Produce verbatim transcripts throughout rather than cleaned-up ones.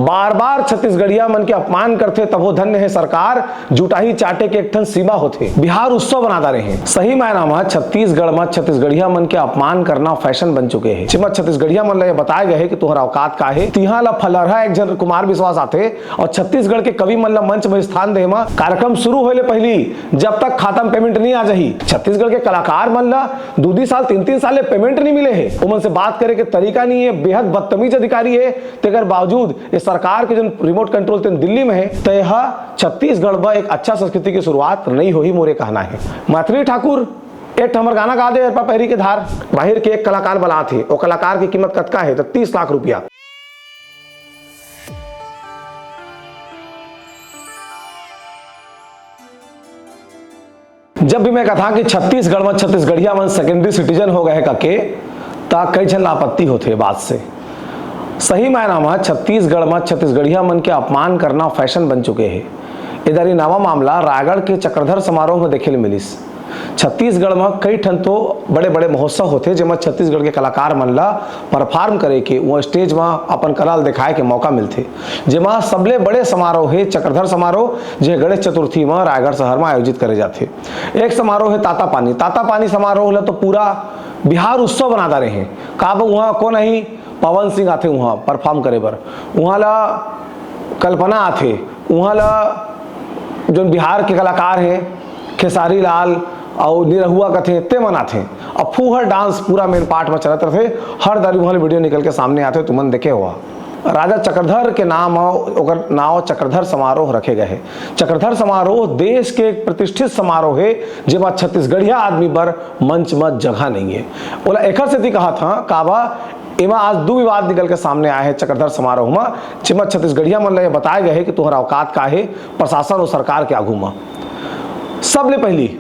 बार बार छत्तीसगढ़िया मन के अपमान करथे, तभो धन्य हे सरकार, जुटाही चाटे के एक ठन सीमा होथे। बिहार उत्सव बना डारे हे। सही मायना म छत्तीसगढ़ म छत्तीसगढ़िया मन के अपमान करना फैशन बन चुके हे। जेमा छत्तीसगढ़िया मन ल ये बताए गए हे कि तुहर औकात का हे। तिहा ल फलरहा एक झन कुमार विश्वास आथे और छत्तीसगढ़ के कवि मन ल मंच म स्थान दे म कार्यक्रम शुरू होए ले पहिली, जब तक खाता म पेमेंट नहीं आ जाही। छत्तीसगढ़ के कलाकार मन ल दू दू साल, तीन तीन साल ले पेमेंट नहीं मिले हे। ओमन से बात करे के तरीका नहीं हे, बेहद बदतमीज अधिकारी हे। तेकर बावजूद ये सरकार के जोन रिमोट कंट्रोल तेन दिल्ली में हे, ते ह छत्तीसगढ़ बर एक अच्छा संस्कृति की शुरुआत नहीं होही, मोर ये कहना हे। मैथिली ठाकुर, एक ठन हमर गाना गा दे, अरपा पहरी के धार। बाहिर के एक कलाकार बलात हे, ओ कलाकार की कीमत कतका हे? तो तीस लाख रुपया। जब भी मैं कथा कि छत्तीसगढ़ में छत्तीसगढ़िया मन सेकेंडरी सिटीजन हो गए हे कके, त कई झन ला आपत्ति होथे बात से। सही मायना में छत्तीसगढ़ में छत्तीसगढ़िया मन के अपमान करना फैशन बन चुके हे। इधर ये नवा मामला रायगढ़ के चक्रधर समारोह में देखे ले मिलिस। छत्तीसगढ़ में कई ठन तो बड़े-बड़े महोत्सव होथे, जेमा छत्तीसगढ़ के कलाकार मन ला परफॉर्म करे के, वो स्टेज में अपन कला ल दिखाए के मौका मिलथे। जेमा सबले बड़े समारोह हे चक्रधर समारोह, जे गणेश चतुर्थी में रायगढ़ शहर में आयोजित करे जाथे। एक समारोह हे ताता पानी। ताता पानी समारोह ला तो पूरा बिहार उत्सव बना डारे हे। काबर उहाँ कोन आही? पवन सिंह आथे उहाँ परफॉर्म करे बर। उहाँ ला कल्पना आथे, उहाँ ला जोन बिहार के कलाकार हे, खेसारी लाल अउ निरहुआ कथे, ते मन आथे। अब फूहर डांस पूरा मेन पार्ट में चलत रथे। हर दारी उहाँ ले वीडियो निकल के सामने आथे, तुमन देखे होहा। राजा चक्रधर के नाम ह, ओकर नाव चक्रधर समारोह रखे गए हे। चक्रधर समारोह देश के एक प्रतिष्ठित समारोह हे, जेमा छत्तीसगढ़िया आदमी बर मंच म जगह नहीं हे। ओला एकर सेती कहत हं, काबर एमा आज दू विवाद निकल के सामने आए हे चक्रधर समारोह म, जेमा छत्तीसगढ़िया मन ल ये बताए गए हे कि तुहर औकात का हे प्रशासन अउ सरकार के आगू म। सबले पहिली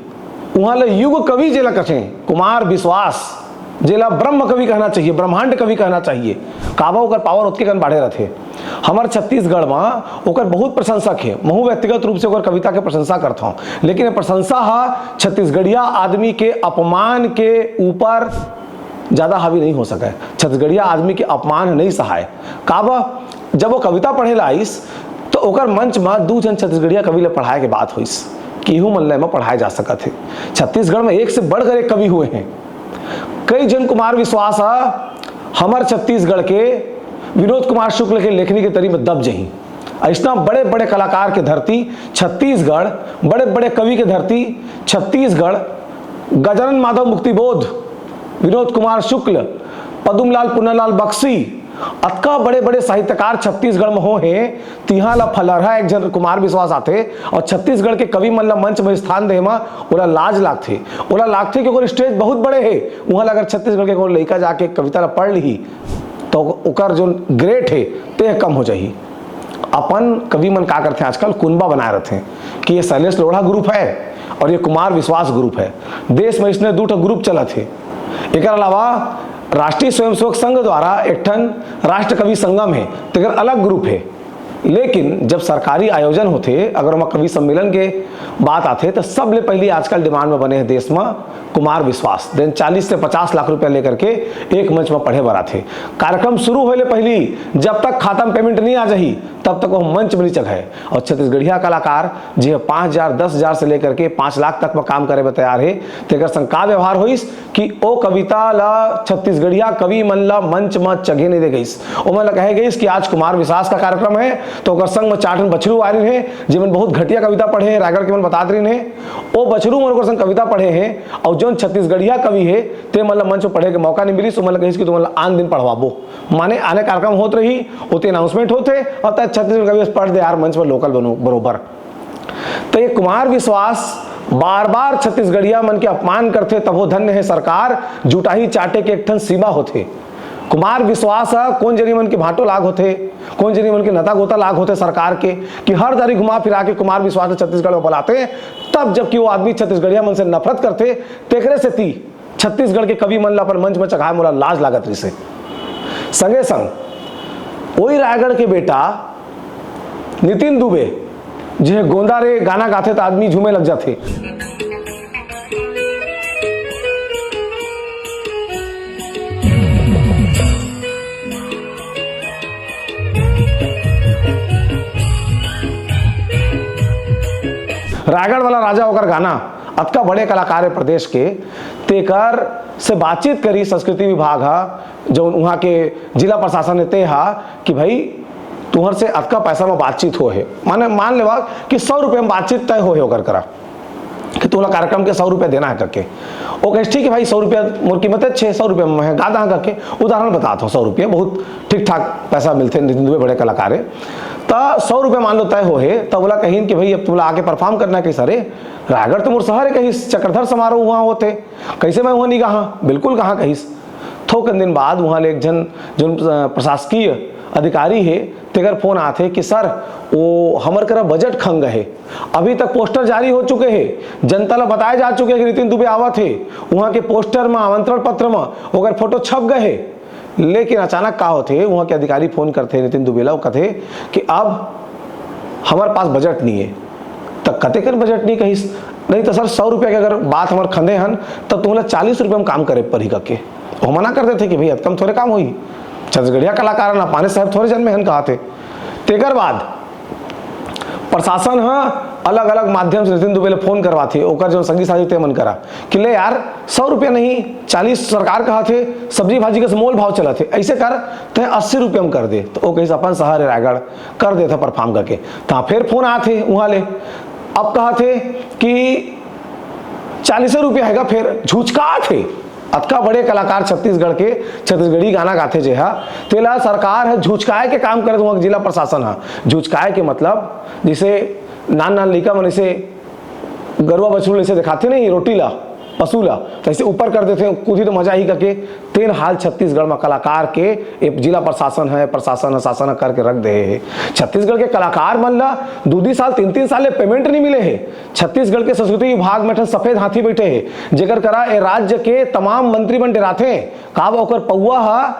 उहाँ ल युग कवि जेला कथे कुमार विश्वास, जेला ब्रह्म कवि कहना चाहिए, ब्रह्मांड कवि कहना चाहिए, काबर ओकर पावर ओतके कन बाढ़े रथे। हमर छत्तीसगढ़ म ओकर बहुत प्रशंसक हे, महू व्यक्तिगत रूप से ओकर कविता के प्रशंसा करथौं, लेकिन ये प्रशंसा ह छत्तीसगढ़िया आदमी के अपमान के ऊपर ज्यादा हावी नहीं हो सकय। छत्तीसगढ़िया आदमी के अपमान ह नहीं सहाय। काबर, जब वो कविता पढ़े ला आइस, तो ओकर मंच म दू झन छत्तीसगढ़िया कवि ल पढ़ाए के बात होइस कि इहू मन ल एमा पढ़ाए जा सकत हे। छत्तीसगढ़ में एक से बढ़कर एक कवि हुए हैं। कई झन कुमार विश्वास ह हमर छत्तीसगढ़ के विनोद कुमार शुक्ल के लेखनी के तरी में दब जही। अइसना बड़े-बड़े कलाकार के धरती छत्तीसगढ़, बड़े-बड़े कवि के धरती छत्तीसगढ़, गजानन माधव मुक्तिबोध, विनोद कुमार शुक्ल, पद्मलाल पुन्नालाल बक्सी, अतका बड़े-बड़े साहित्यकार छत्तीसगढ़ में हो हे, तिहां ला फलरहा एक झन कुमार विश्वास आथे अउ छत्तीसगढ़ के कवि मन ला मंच में स्थान दे म ओला लाज लागथे। ओला लागथे कि ओकर स्टेज बहुत बड़े हे, उहां ला अगर छत्तीसगढ़ के कोनो लइका जाके कविता ला पढ़ लिही, तो ओकर जो ग्रेट हे, ते ह कम हो जाही। अपन कवि मन का करथे, आजकल कुनबा बनाए रथे कि ये शैलेश लोढ़ा ग्रुप है और ये कुमार विश्वास ग्रुप है। देश में इसने दू ठो ग्रुप चलत हे। एकर अलावा राष्ट्रीय स्वयंसेवक संघ द्वारा एक ठन राष्ट्र कवि संगम हे, तेकर अलग ग्रुप हे। लेकिन जब सरकारी आयोजन होथे, अगर ओमा कवि सम्मेलन के बात आथे, तो सबले पहिली आजकल डिमांड में बने हे देश में कुमार विश्वास। देन चालीस से पचास लाख रुपया लेकर के एक मंच में पढ़े बर आथे। कार्यक्रम शुरू होए ले पहिली जब तक खाता में पेमेंट नहीं आ जाही, तब तक वो मंच में नहीं चघे। और छत्तीसगढ़िया कलाकार, जे पाँच हजार, दस हजार से लेकर के पाँच लाख तक में काम करे बर तैयार हे, तेकर संग का व्यवहार होइस कि ओ कविता ला छत्तीसगढ़िया कवि मन ला मंच म चघे नहीं दे गइस। ओमन ला कहे गइस कि आज कुमार विश्वास का कार्यक्रम है, तो ओकर संग म चार ठन बछरू आ रहिन हे, जेमन बहुत घटिया कविता पढ़े हे, रायगढ़ के मन बतात रहिन हे। ओ बछरू मन ओकर संग कविता पढ़े हे, अउ जोन छत्तीसगढ़िया कवि हे, ते मन ला मंच म पढ़े के मौका नहीं मिलिस। ओमन ला कहिस कि तुमन ला आन दिन पढ़वाबो, माने आने कार्यक्रम होत रही, ओती अनाउंसमेंट होत हे, अब तक छत्तीसगढ़ कवि पढ़ दे यार मंच पर लोकल बनो बरोबर। तो ये कुमार विश्वास बार बार छत्तीसगढ़िया मन के अपमान करथे, तभो धन्य हे सरकार, जुटाही चाटे के एक ठन सीमा होथे। कुमार विश्वास ह कोन जनी मन के भांटो लाग होथे, कोन जनी मन के नता गोता लाग होथे सरकार के, कि हर दारी घुमा फिरा के कुमार विश्वास ल छत्तीसगढ़ में बुलाते, तब जबकि वो आदमी छत्तीसगढ़िया मन से नफरत करथे, तेकरे सेती छत्तीसगढ़ के कवि मन ल अपन मंच म चघाए मोला लाज लागत रिसे। संगे संग ओही रायगढ़ के बेटा नितिन दुबे, जे गोंदा रे गाना गाथे त आदमी झूमे लग जाथे। रायगढ़ वाला राजा ओकर गाना, अतका बड़े कलाकार हे प्रदेश के, तेकर से बातचीत करी संस्कृति विभाग ह, जो उहाँ के जिला प्रशासन हे ते ह, कि भाई तुहर से अतका पैसा में बातचीत हो हे, माने मान लेवा कि सौ रुपया में बातचीत तय हो हे ओकर करा कि तोला कार्यक्रम के सौ रुपया देना हे करके। ओ कहिस, "ठीक हे भाई, सौ रुपया मोर कीमत हे, छह सौ रुपया में मैं गा दहा," करके उदाहरण बतात हूँ, सौ रुपया बहुत ठीक ठाक पैसा मिलथे, नितिन दुबे बड़े कलाकार हे। त सौ रुपया मान लो तय हो हे, त ओला कहिन कि भाई अब तोला आके परफॉर्म करना हे। कहिस, "अरे रायगढ़ तो मोर शहर हे," कहिस, "चक्रधर समारोह उहाँ होथे, कइसे मैं उहाँ नहीं गाहा?" "बिल्कुल गाहा," कहिस। थोकन दिन बाद उहाँ ले एक झन जोन, अ, प्रशासकीय अधिकारी हे, तेकर फोन आथे कि "सर, वो हमर करा बजट खंग हे, अभी तक पोस्टर जारी हो चुके हे, जनता ला बताए जा चुके हे कि नितिन दुबे आवत हे, उहाँ के पोस्टर म, आमंत्रण पत्र म ओकर फोटो छप गए हे।" लेकिन अचानक का होथे, उहाँ के अधिकारी फोन करथे नितिन दुबे ला, वो कथे कि "अब हमर पास बजट नहीं हे।" "त कतेकन बजट नहीं?" कहिस। "नहीं त सर, सौ रुपया के अगर बात हमर खंदे हन, त तुमला चालीस रुपया में काम करे पड़ही," कहिके। वो मना कर देथे कि "भाई, अतका में थोरे काम होही, छत्तीसगढ़िया कलाकार हन, अपने साहब थोरे जन्मे हन," कहाथे। तेकर बाद प्रशासन ह अलग-अलग माध्यम से नितिन दुबे ले फोन करवाथे, ओकर जोन संगी साथी ते मन करा, कि "ले यार, सौ रुपया नहीं, चालीस सरकार कहाथे, सब्जी भाजी के मोल भाव चलत हे, ऐसे कर, ते अस्सी रुपया में कर दे।" त वो कहिस, "अपन शहर हे रायगढ़, कर देथे परफॉर्म," कहिके। त फेर फोन आथे उहाँ ले, अब कहाथे कि चालीस रुपया हे गा, फेर झुझकाथे। अतका बड़े कलाकार छत्तीसगढ़ के, छत्तीसगढ़ी गाना गाथे जे हा, तेला सरकार ह झुझकाए के काम करत, उहाँ के जिला प्रशासन ह। झुझकाए के मतलब, जइसे नान नान लइका मन अइसे गरुआ बछरू ल अइसे देखाथे नहीं, रोटी ला, पशु ला, त अइसे ऊपर कर देथे, कूदही त मजा आही कहिके। तेन हाल छत्तीसगढ़ म कलाकार के ए जिला प्रशासन ह, प्रशासन ह, शासन ह करके रख दे हे। छत्तीसगढ़ के कलाकार मन ला दू दू साल, तीन तीन साल ले पेमेंट नहीं मिले हे। छत्तीसगढ़ के संस्कृति विभाग में ठन सफेद हाथी बैठे हे, जेकर करा ए राज्य के तमाम मंत्री मन डेराथे। काबर ओकर पौवा ह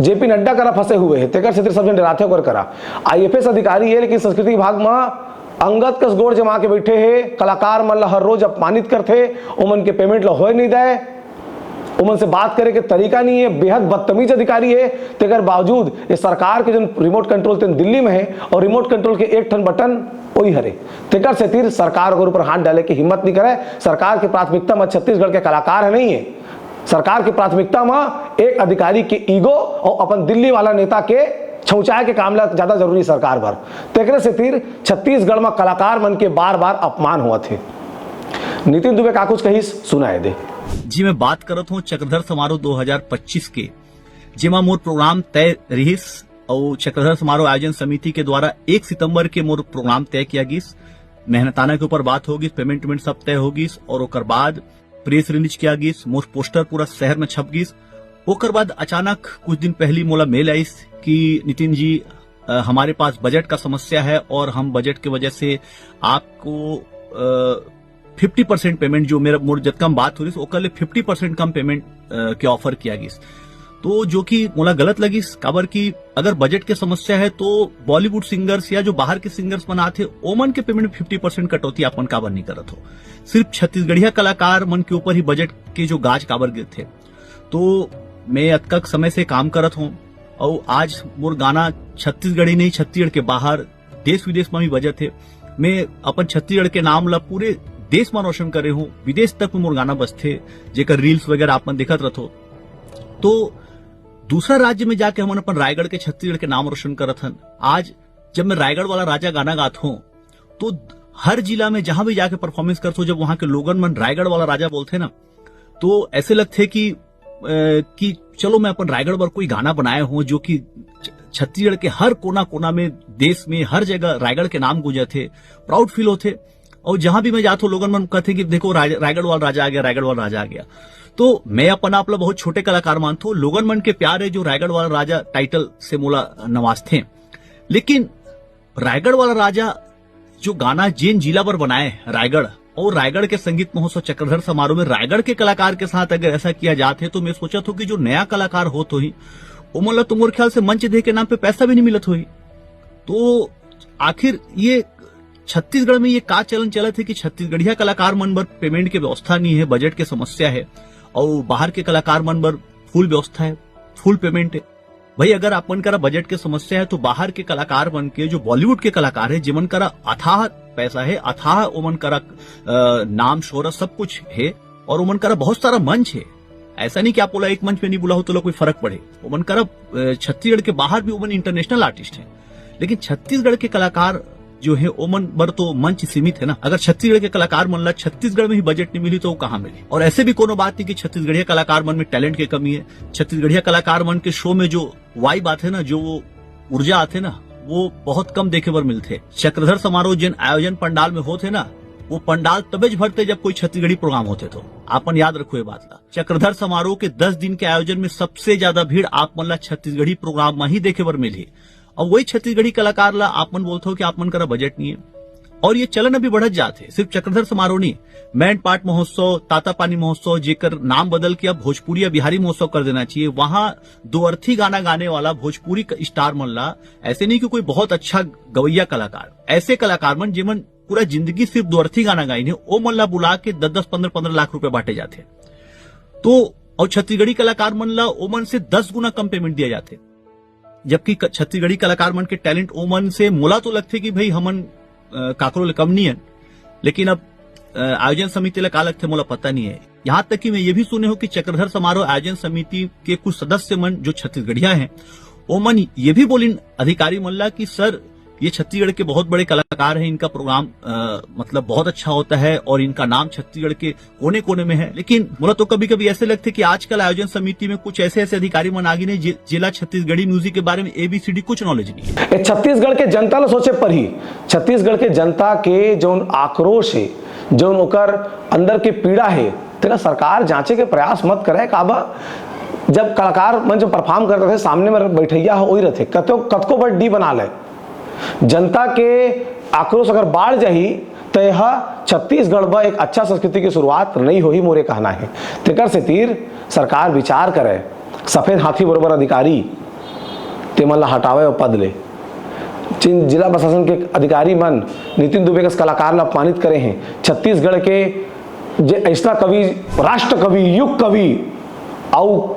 जेपी नड्डा करा फंसे हुए हे, तेकर सेती सब झन डेराथे ओकर करा। आईएफएस अधिकारी हे, लेकिन संस्कृति विभाग म अंगद कस गोड़ जमा के बैठे हे, कलाकार मन ला हर रोज अपमानित करथे, ओमन के पेमेंट ला होए नहीं दय, ओमन से बात करे के तरीका नहीं हे, बेहद बदतमीज अधिकारी हे। तेकर बावजूद ये सरकार के जोन रिमोट कंट्रोल तेन दिल्ली में हे, और रिमोट कंट्रोल के एक ठन बटन ओही हरे, तेकर सेती सरकार ओकर ऊपर हाथ डाले के हिम्मत नहीं करे। सरकार के प्राथमिकता में छत्तीसगढ़ के कलाकार ह नहीं हे, सरकार के प्राथमिकता में एक अधिकारी के ईगो और अपन दिल्ली वाला नेता के छौंचाए के काम ला ज्यादा जरूरी सरकार बर। तेकरे सेती छत्तीसगढ़ म कलाकार मन के बार-बार अपमान होवत हे। नितिन दुबे का कुछ कहिस, सुना ये दे। जी, मैं बात करत हूँ चक्रधर समारोह दो हज़ार पच्चीस के, जेमा मोर प्रोग्राम तय रिहिस अउ चक्रधर समारोह आयोजन समिति के द्वारा एक सितंबर के मोर प्रोग्राम तय किया गिस। मेहनताना के ऊपर बात हो गिस, पेमेंट वेमेंट सब तय हो गिस और ओकर बाद प्रेस रिलीज किया गिस, मोर पोस्टर पूरा शहर में छप गिस। ओकर बाद अचानक कुछ दिन पहली मोला मेल आइस कि नितिन जी, अ, हमारे पास बजट का समस्या है और हम बजट के वजह से आपको, अ, फिफ्टी परसेंट पेमेंट, जो मेरा मोर जतका हम बात हो रही, ओकर ले फिफ्टी परसेंट कम पेमेंट, अ, के ऑफर किया गिस। तो जो कि मोला गलत लगिस, काबर कि अगर बजट के समस्या है तो बॉलीवुड सिंगर्स या जो बाहर के सिंगर्स मन आथे, ओमन के पेमेंट में फिफ्टी परसेंट कटौती आपन काबर नहीं करत हो? सिर्फ छत्तीसगढ़िया कलाकार मन के ऊपर ही बजट के जो गाज काबर गिरथे? तो मैं अतका समय से काम करत हूँ, और आज मोर गाना छत्तीसगढ़ ही नहीं, छत्तीसगढ़ के बाहर, देश विदेश में भी बजत हे। मैं अपन छत्तीसगढ़ के नाम ला पूरे देश में रोशन करे हूँ, विदेश तक में मोर गाना बजथे, जेकर रील्स वगैरह आप मन देखत रथो। तो दूसरा राज्य में जाके हमन अपन रायगढ़ के, छत्तीसगढ़ के नाम रोशन करत हन। आज जब मैं रायगढ़ वाला राजा गाना गात हूँ, तो हर जिला में जहां भी जाके परफॉर्मेंस करत हूँ, जब वहां के लोगन मन रायगढ़ वाला राजा बोलथे ना, तो ऐसे लगथे कि, अ, कि चलो मैं अपन रायगढ़ बर कोई गाना बनाए हूँ जो कि छ-, छत्तीसगढ़ के हर कोना कोना में, देश में हर जगह रायगढ़ के नाम गूंजत हे, प्राउड फील होथे। और जहां भी मैं जात हूँ, लोगन मन कहथे कि "देखो राय-, रायगढ़ वाला राजा आ गया, रायगढ़ वाला राजा आ गया।" तो मैं अपन आप ला बहुत छोटे कलाकार मानत हूँ, लोगन मन के प्यार हे जो रायगढ़ वाला राजा टाइटल से मोला नवाजथे। लेकिन रायगढ़ वाला राजा जो गाना जेन जिला बर बनाए रायगढ़, और रायगढ़ के संगीत महोत्सव चक्रधर समारोह में रायगढ़ के कलाकार के साथ अगर ऐसा किया जात हे, तो मैं सोचत हूँ कि जो नया कलाकार होत होही, ओमन ला तो मोर ख्याल से मंच दे के नाम पे पैसा भी नहीं मिलत होही। तो आखिर ये छत्तीसगढ़ में ये का चलन चलत हे कि छत्तीसगढ़िया कलाकार मन बर पेमेंट के व्यवस्था नहीं हे, बजट के समस्या हे, और बाहर के कलाकार मन बर फुल व्यवस्था हे, फुल पेमेंट हे। भाई, अगर आप मन करा बजट के समस्या हे, तो बाहर के कलाकार मन के, जो बॉलीवुड के कलाकार हे, जेमन करा अथाह पैसा हे, अथाह ओमन करा अ, नाम शोहरत सब कुछ हे, और ओमन करा बहुत सारा मंच हे। ऐसा नहीं कि आप ओला एक मंच में नहीं बुलाओ तो ओला कोई फर्क पड़े। ओमन करा अ, छत्तीसगढ़ के बाहर भी ओमन इंटरनेशनल आर्टिस्ट हैं, लेकिन छत्तीसगढ़ के कलाकार जो है ओमन बर तो मंच सीमित है ना। अगर छत्तीसगढ़ के कलाकार मन ला छत्तीसगढ़ में ही बजट नहीं मिली तो वो कहाँ मिली? और ऐसे भी कोनो बात नहीं कि छत्तीसगढ़िया कलाकार मन में टैलेंट के कमी है। छत्तीसगढ़िया कलाकार मन के शो में जो वाइब आथे ना, जो वो ऊर्जा आथे ना, वो बहुत कम देखे बर मिलथे। चक्रधर समारोह जेन आयोजन पंडाल में होथे ना, वो पंडाल तबेच भरथे जब कोई छत्तीसगढ़ी प्रोग्राम होथे तो। आपन याद रखो ये बात ला, चक्रधर समारोह के दस दिन के आयोजन में सबसे ज्यादा भीड़ आप मन ला छत्तीसगढ़ी प्रोग्राम में ही देखे बर मिलही। और वही छत्तीसगढ़ी कलाकार ला आप मन बोलथो कि आप मन करा बजट नहीं है। और ये चलन अभी बढ़त जात है, सिर्फ चक्रधर समारोह नहीं, मैनपाट महोत्सव, तातापानी महोत्सव, जेकर नाम बदल के अब भोजपुरी या बिहारी महोत्सव कर देना चाहिए, वहां दो अर्थी गाना गाने वाला भोजपुरी क-, स्टार मन ला, ऐसे नहीं कि कोई बहुत अच्छा गवैया कलाकार, ऐसे कलाकार मन जेमन पूरा जिंदगी सिर्फ दो अर्थी गाना गाइन है, ओ मन ला बुला के दस दस, पन्द्रह पन्द्रह लाख रुपए बांटे जाथे। तो और छत्तीसगढ़ी कलाकार मन ला ओमन से दस गुना कम पेमेंट दिया जाथे, जबकि क-, छत्तीसगढ़ी कलाकार मन के टैलेंट ओमन से मोला तो लगथे कि भाई हमन अ, काकरो ले कम नहीं है, लेकिन अब अ, आयोजन समिति ला का लगथे मोला पता नहीं है। यहाँ तक कि मैं ये भी सुने हो कि चक्रधर समारोह आयोजन समिति के कुछ सदस्य मन जो छत्तीसगढ़िया हैं, ओमन ये भी बोलिन अधिकारी मन ला कि सर, ये छत्तीसगढ़ के बहुत बड़े कलाकार हैं, इनका प्रोग्राम अ, मतलब बहुत अच्छा होता है और इनका नाम छत्तीसगढ़ के कोने कोने में है। लेकिन मोला तो कभी कभी ऐसे लगथे कि आजकल आयोजन समिति में कुछ ऐसे ऐसे अधिकारी मन आ गिन हे जे-, जेला छत्तीसगढ़ी म्यूजिक के बारे में एबीसीडी कुछ नॉलेज नहीं है। ए छत्तीसगढ़ के जनता ला सोचे परही। छत्तीसगढ़ के जनता के जौन आक्रोश हे, जौन ओकर अंदर के पीड़ा हे, तेला सरकार जांचे के प्रयास मत करे। काबर, जब कलाकार मन जब परफॉर्म करत रथे, सामने में बैठइया ह ओही रथे, कतो कतको बड़ डी बना ले, जनता के आक्रोश अगर बाढ़ जाही, त यह छत्तीसगढ़ बर एक अच्छा संस्कृति की शुरुआत नहीं होही, मोरे कहना है। तेकर सेतिर सरकार विचार करे, सफेद हाथी बरोबर अधिकारी, तेमन ला हटावे ओ पद ले। जिन जिला प्रशासन के अधिकारी मन नितिन दुबे कस कलाकार ला अपमानित करे हैं, छत्तीसगढ़ के जे ऐसना कवि, राष्ट्र कवि, युग कवि, अउ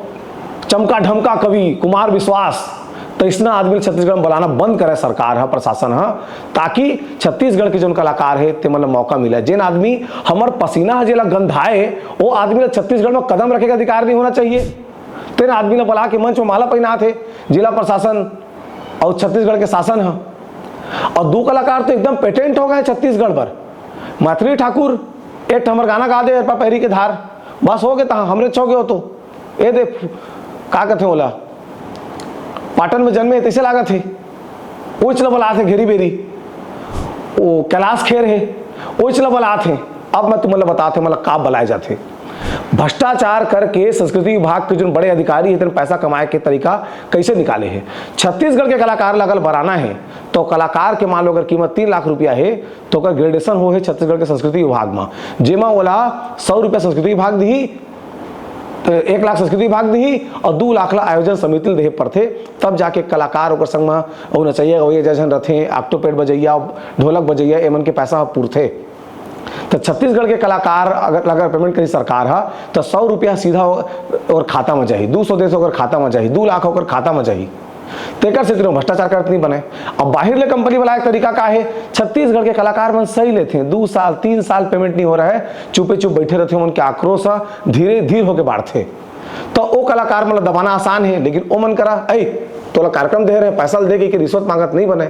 चमका ढमका कवि कुमार विश्वास, तइसना आदमी ल छत्तीसगढ़ में बुलाना बंद करे सरकार ह, प्रशासन ह, ताकि छत्तीसगढ़ के जोन कलाकार हे, तेमन ल मौका मिले। जेन आदमी हमर पसीना ह जेला गंधाए, ओ आदमी ल छत्तीसगढ़ में कदम रखे के अधिकार नहीं होना चाहिए। तेन आदमी ल बुला के मंच में माला पहनात हे जिला प्रशासन अउ छत्तीसगढ़ के शासन ह। अउ दू कलाकार तो एकदम पेटेंट हो गए छत्तीसगढ़ बर। मैथिली ठाकुर, एक ठमर गाना गा दे, एरपा पैरी के धार, बस हो गे, तहाँ हमरे छो गे हो तो। ए दे, का कथे ओला, पाटन में जन्मे हे, तइसे लागत हे। ओइच ल बलात हे घेरी बेरी, ओ कैलाश खेर हे, ओइच ल बलात हे। अब मैं तुमन ल बतात हे, मतलब का बलाए जाथे। भ्रष्टाचार करके संस्कृति विभाग के जोन बड़े अधिकारी हे, तेन पैसा कमाए के तरीका कैसे निकाले हे। छत्तीसगढ़ के कलाकार ल अगर बराना हे, तो कलाकार के मान लो अगर कीमत तीन लाख रुपया हे, तो ओकर ग्रेडेशन हो हे छत्तीसगढ़ के संस्कृति विभाग म, जेमा ओला सौ रुपया संस्कृति विभाग दिही, तो एक लाख संस्कृति विभाग दिही और दू लाख ला आयोजन समिति ल देहे पड़थे, तब जाके कलाकार ओकर संग म अउ नचैया गवैया जे झन रथे, ऑक्टोपेड बजैया, ढोलक बजैया, एमन के पैसा ह पुरथे। तो छत्तीसगढ़ के कलाकार अगर, अगर पेमेंट करी सरकार ह, तो सौ रुपया सीधा ओ-, ओकर खाता म जाही, दू सौ दे से ओकर खाता म जाही, दू लाख ओकर खाता म जाही। तेकर सेती भ्रष्टाचार करत नहीं बने। अब बाहिर ले कंपनी वाला एक तरीका का हे, छत्तीसगढ़ के कलाकार मन सही लेथे, दू साल, तीन साल पेमेंट नहीं हो रहा है, चुपे चुप बैठे रहथे, ओमन के आक्रोश ह धीरे धीरे होके बाढ़थे। तो ओ कलाकार मन ल दबाना आसान हे, लेकिन ओमन करा, "ऐ, तोला कार्यक्रम दे रहे, पैसा ल दे के, के रिश्वत मांगत नहीं बने।"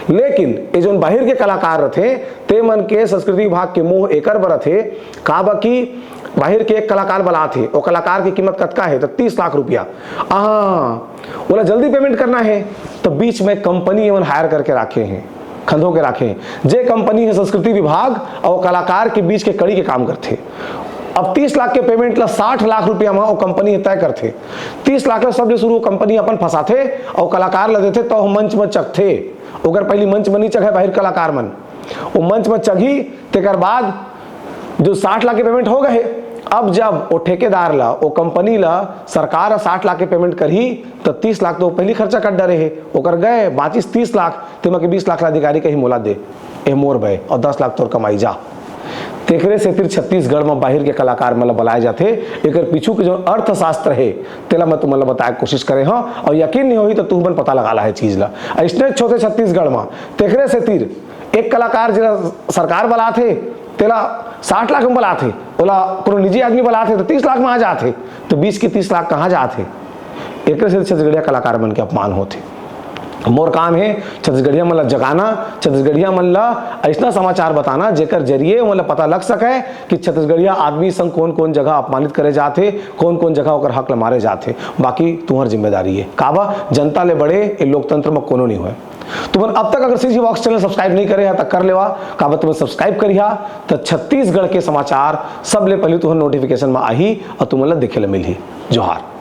लेकिन ये जोन बाहिर के कलाकार रथे, ते मन के संस्कृति विभाग के मोह एकर बर रथे, काबर कि बाहिर के एक कलाकार बलात हे, ओ कलाकार की कीमत कतका हे? तो तीस लाख रुपया। हाँ, ओला जल्दी पेमेंट करना हे, तो बीच में कंपनी एमन हायर करके राखे हैं, खंधो के राखे हैं। जे कंपनी हे संस्कृति विभाग और कलाकार के बीच के कड़ी के काम करथे। अब तीस लाख के पेमेंट ला साठ लाख रुपया में वो कंपनी तय करथे। तीस लाख ला सबले शुरू वो कंपनी अपन फंसाथे और कलाकार ला देथे, तो मंच में चघथे। ओकर पहली मंच में नहीं चघे बाहिर कलाकार मन, वो मंच में चघी, तेकर बाद जो साठ लाख के पेमेंट हो गए, अब जब वो ठेकेदार ला, वो कंपनी ला सरकार साठ लाख के पेमेंट करही, तो तीस लाख तो वो पहली खर्चा कर डरे हे, ओकर गए, बाँचिस तीस लाख, तेमा के बीस लाख ला अधिकारी कही मोला दे, ए मोर बे, और दस लाख तोर कमाई जा। तेकरे सेतिर छत्तीसगढ़ में बाहिर के कलाकार मन ला बलाए जाथे। एकर पीछू के जो अर्थशास्त्र हे, तेला मैं तुमन ला बताए के कोशिश करे हूँ, और यकीन नहीं होही तो तुमन पता लगा ला है चीज ला। ऐसने छोटे छत्तीसगढ़ में तेकरे सेतिर एक कलाकार जेला सरकार बलाथे, तेला साठ लाख में बलाथे, ओला कोनो निजी आदमी बलाथे, तो तीस लाख में आ जाथे, तो बीस के तीस लाख कहाँ जाथे? एकरे से छत्तीसगढ़िया कलाकार मन के अपमान होथे। मोर काम हे छत्तीसगढ़िया मन ला जगाना, छत्तीसगढ़िया मन ला अइसना समाचार बताना, जेकर जरिए ओमन ला पता लग सके कि छत्तीसगढ़िया आदमी संग कौन-कौन जगह अपमानित करे जाथे, कौन-कौन जगह ओकर हक ला मारे जाथे। बाकी तुम्हर जिम्मेदारी हे। काबर, जनता ले बड़े ए लोकतंत्र में कोनो नहीं होय। तुमन अब तक अगर CG Vox channel subscribe नहीं करे हा, त कर लेवा। काबर, तुमन subscribe करिहा, त छत्तीसगढ़ के समाचार सबले पहले तुहर notification में आही और तुमन ला देखे ला मिलही। जोहार।